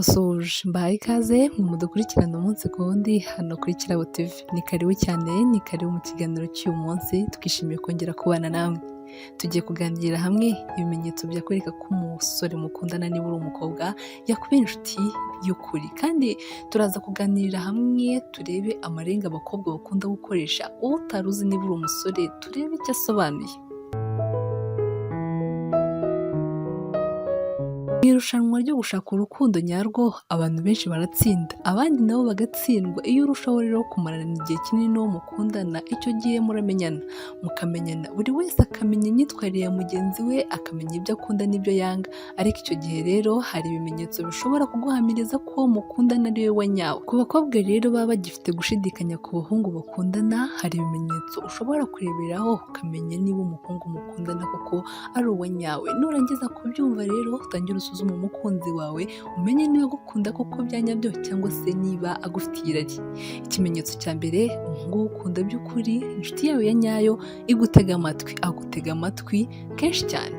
Ndabasuhuje, mbahaye ikaze mwe mudukurikirana umunsi ku wundi hano kuri Kirabo TV. Ni karibu cyane, ni karibu mu kiganiro cy'uyu munsi, twishimiye kongera kubana namwe. Tugiye kuganirira hamwe ibimenyetso byakwereka ko umusore mukundana, niba uri umukobwa, yakubera inshuti y'ukuri. Kandi turaza kuganirira hamwe turebe amarenga abakobwa bakunda gukoresha, wowe utari uzi niba uri umusore, turebe icyo asobanuye. Mu irushanwa ryo gushaka urukundo nyarwo, abantu benshi baratsinda, abandi nabo bagatsindwa. Iyo urushaho rero kumarana igihe kinini n'uwo mukundana, icyo gihe muramenyana, mukamenyana, buri wese akamenya imyitwarire ya mugenzi we, akamenya ibyo akunda n'ibyo yanga. Ariko icyo gihe rero hari ibimenyetso bishobora kuguhamiriza ko uwo mukundana ari we wa nyawe. Ku bakobwa rero baba bagifite gushidikanya ku bahungu bakundana, hari ibimenyetso ushobora kureberaho ukamenya niba umuhungu mukundana koko ari uwa nyawe. Nurangiza kubyumva rero, utangire usuzume umukunzi wawe, umenye niba agukunda koko bya nyabyo cyangwa se niba agufitiye irari. Ikimenyetso cya mbere, umuhungu ugukunda by'ukuri, inshuti yawe ya nyayo, igutega amatwi, agutega amatwi kenshi cyane.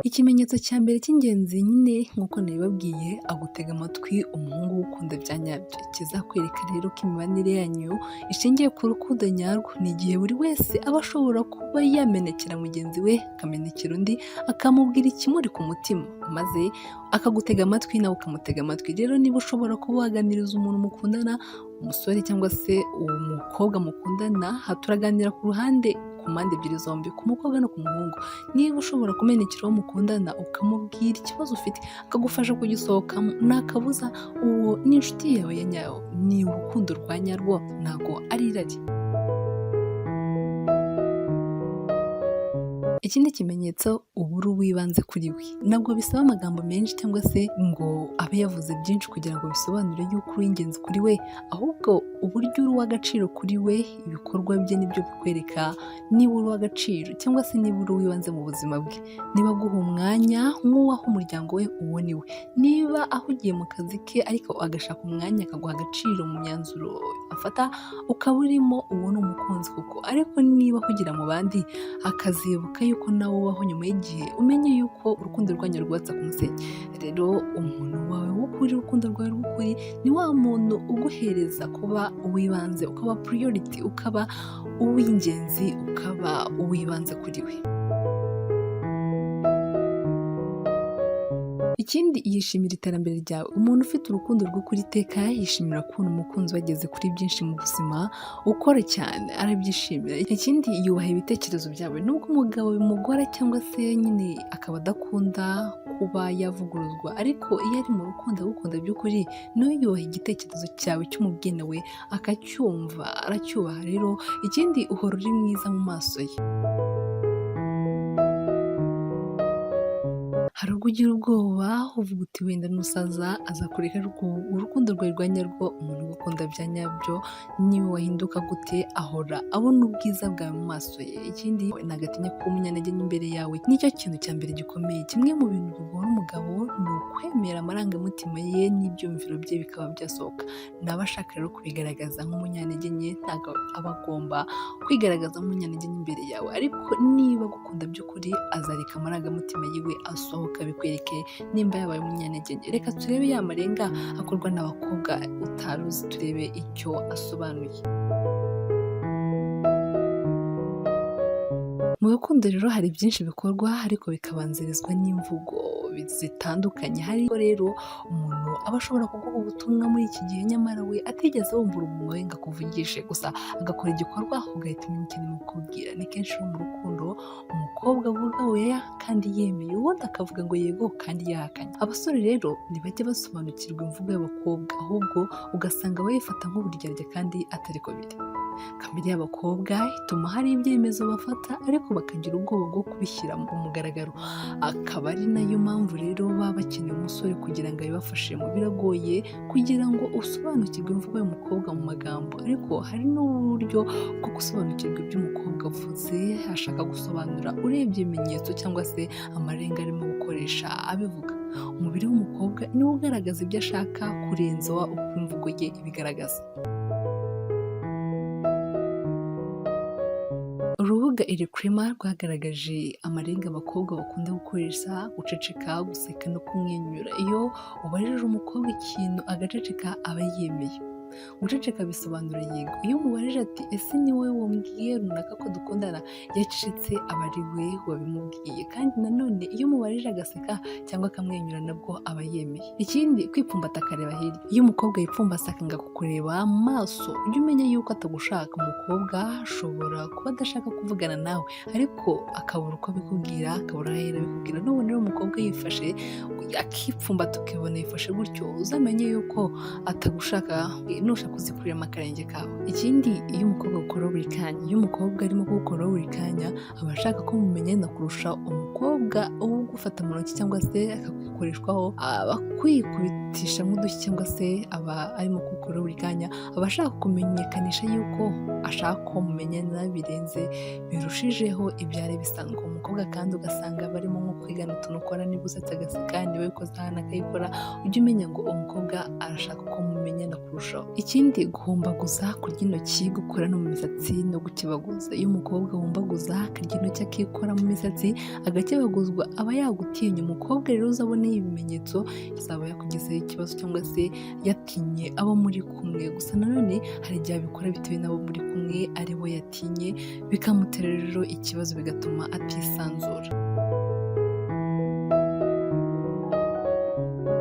Ikimenyetso cya mbere cy'ingenzi nyine nk'uko nabibabwiye, agutega amatwi, umuhungu ugukunda bya nyabyo. Ikizakwereka rero ko imibanire yanyu ishingiye ku rukundo nyarwo ni igihe buri wese aba ashobora kuba yamenekera mugenzi we, akamenekera undi, akamubwira ikimuri ku mutima, maze akagutega amatwi nawe ukamutega amatwi. Rero niba ushobora kuba waganiriza umuntu mukundana, umusore cyangwa se umukobwa mukundana, aha turaganira ku ruhande, ku mpande ebyiri zombi, ku mukobwa no ku muhungu. Niba ushobora kumenekera uwo mukundana ukamubwira ikibazo ufite, akagufasha kugisohokamo, nta kabuza uwo ni inshuti yawe ya nyayo, ni urukundo rwa nyarwo, ntabwo ari irari. Ikindi kimenyetso, uba uri uw'ibanze kuri we. Ntabwo bisaba amagambo menshi cyangwa se ngo abe yavuze byinshi kugira ngo bisobanure yuko uri ingenzi kuri we, ahubwo uburyo uri uw'agaciro kuri we, ibikorwa bye nibyo bikwereka niba uri uw'agaciro cyangwa se niba uri uw'ibanze mu buzima bwe. Niba aguha umwanya nk'uwaha umuryango we, uwo ni we. Niba ahugiye mu kazi ke ariko agashaka umwanya akaguha agaciro mu myanzuro afata, ukaba urimo, uwo ni umukunzi koko. Ariko niba ahugira mu bandi akazibuka yuko nawe ubaho nyuma y'igihe, umenye yuko urukundo rwanyu rwubatse ku musenyi. Rero umuntu wawe w'ukuri, urukundo rwawe rw'ukuri, ni wa muntu uguhereza kuba uw'ibanze, ukaba priority, ukaba uw'ingenzi, ukaba uw'ibanze kuri we. Ikindi, yishimira iterambere ryawe. Umuntu ufite urukundo rw'ukuri iteka yishimira kubona umukunzi we ageze kuri byinshi mu buzima, ukora cyane, arabyishimira. Ikindi, yubaha ibitekerezo byawe. Nubwo umugabo bimugora cyangwa se nyine akaba adakunda kuba yavuguruzwa, ariko iyo ari mu rukundo agukunda by'ukuri, nawe yubaha igitekerezo cyawe cy'umubwene we, akacyumva, aracyubaha. Rero ikindi, uhora uri mwiza mu maso ye. Hari ubwo ugira ubwoba uvuga uti wenda nusaza azakureka, ariko urukundo rwawe rwa nyarwo, umuntu ugukunda bya nyabyo, niyo wahinduka gute ahora abona ubwiza bwawe mu maso ye. Ikindi, ntabwo atinya kuba umunyantege nke imbere yawe, nicyo kintu cya mbere gikomeye. Kimwe mu bintu bigora umugabo ni ukwemera amarangamutima ye n'ibyumviro bye bikaba byasohoka. Naba ashaka rero kubigaragaza nk'umunyantege nke, ntabwo aba agomba kwigaragaza nk'umunyantege nke imbere yawe. Ariko niba agukunda by'ukuri, azareka amarangamutima yiwe asohoka bikwereke nimba yabaye umunyantege nke. Reka turebe ya marenga akorwa n'abakobwa utari uzi, turebe icyo asobanuye. Mu rukundo rero hari byinshi bikorwa ariko bikabanzirizwa n'imvugo zitandukanye. Hari rero umuntu aba ashobora kuguha ubutumwa muri iki gihe, nyamara we atigeze wumva umunwa we ngo akuvugishe, gusa agakora igikorwa ugahita umenya icyo arimo kukubwira. Ni kenshi mu rukundo umukobwa avuga oya kandi yemeye, ubundi akavuga ngo yego kandi yahakanye. Abasore rero ntibajya basobanukirwa imvugo y'abakobwa, ahubwo ugasanga bayifata nk'uburyarya kandi atari ko biri. Kamere y'abakobwa ituma hari ibyemezo bafata ariko bakagira ubwoba bwo kubishyira mu mugaragaro, akaba ari nayo mpamvu rero baba bakeneye umusore kugira ngo abibafashemo. Biragoye kugira ngo usobanukirwe imvugo y'umukobwa mu magambo, ariko hari n'uburyo bwo gusobanukirwa ibyo umukobwa avuze ashaka gusobanura urebye ibimenyetso cyangwa se amarenga arimo gukoresha abivuga. Umubiri w'umukobwa niwo ugaragaza ibyo ashaka kurenza uko imvugo ye ibigaragaza. Urubuga Urubuga Elcrema rwagaragaje amarenga abakobwa bakunda gukoresha: guceceka, guseka no kumwenyura. Iyo ubajije umukobwa ikintu agaceceka, aba yemeye. Guceceka bisobanura yego. Iyo umubajije ati: "Ese ni wowe wambwiye runaka ko dukundana?" Yacecetse, aba ari we wabimubwiye. Kandi nanone iyo umubajije agaseka cyangwa akamwenyura, nabwo aba yemeye. Ikindi, kwipfumbata akareba hirya. Iyo umukobwa yipfumbase akanga kukureba mu maso, ujye umenya yuko atagushaka. Umukobwa ashobora kuba adashaka kuvugana nawe, ariko akabura uko abikubwira, akabura aho ahera abikubwira. Nubona rero umukobwa yifashe akipfumbata, ukibona yifashe gutyo, uzamenye yuko atagushaka, nushaka uzikuriramo akarenge kawe. Ikindi, iyo umukobwa agukoraho buri kanya. Iyo umukobwa arimo kugukoraho buri kanya, aba ashaka ko mumenyana kurusha umukobwa ugufata mu ntoki cyangwa se akagukoreshwaho. Aba akwikubitisha nk'udushyi cyangwa se aba arimo kugukoraho buri kanya, aba ashaka kumenyekanisha yuko ashaka ko mumenyana birenze, birushijeho ibyari bisanzwe. Umukobwa kandi ugasanga barimo nko kwigana utuntu ukora. Niba usetse agaseka, niba ubikoze ahantu akayikora, ujye umenya ngo uwo mukobwa arashaka ko mumenyana kurushaho. Ikindi, guhumbaguza, kurya intoki, gukora no mu misatsi no gukebaguza. Iyo umukobwa ahumbaguza, akarya intoki, akikora mu misatsi, agakebaguzwa, aba yagutinya. Umukobwa rero uzabona ibimenyetso, azaba yakugizeho ikibazo cyangwa se yatinye abo muri kumwe. Gusa nanone hari igihe abikora bitewe n'abo muri kumwe ari bo yatinye, bikamutera rero ikibazo, bigatuma atisanzura.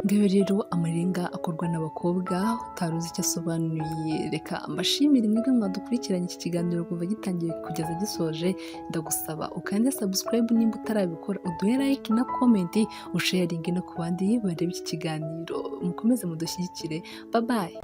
Ngayo rero amarenga akorwa n'abakobwa utari uzi icyo asobanuye. Reka mbashimire mwebwe mwadukurikiranye iki kiganiro kuva gitangiye kugeza gisoje. Ndagusaba ukande subscribe nimba utarabikora, uduhe like na comment, usharinge no ku bandi bareba iki kiganiro. Mukomeze mudushyigikire. Bye bye.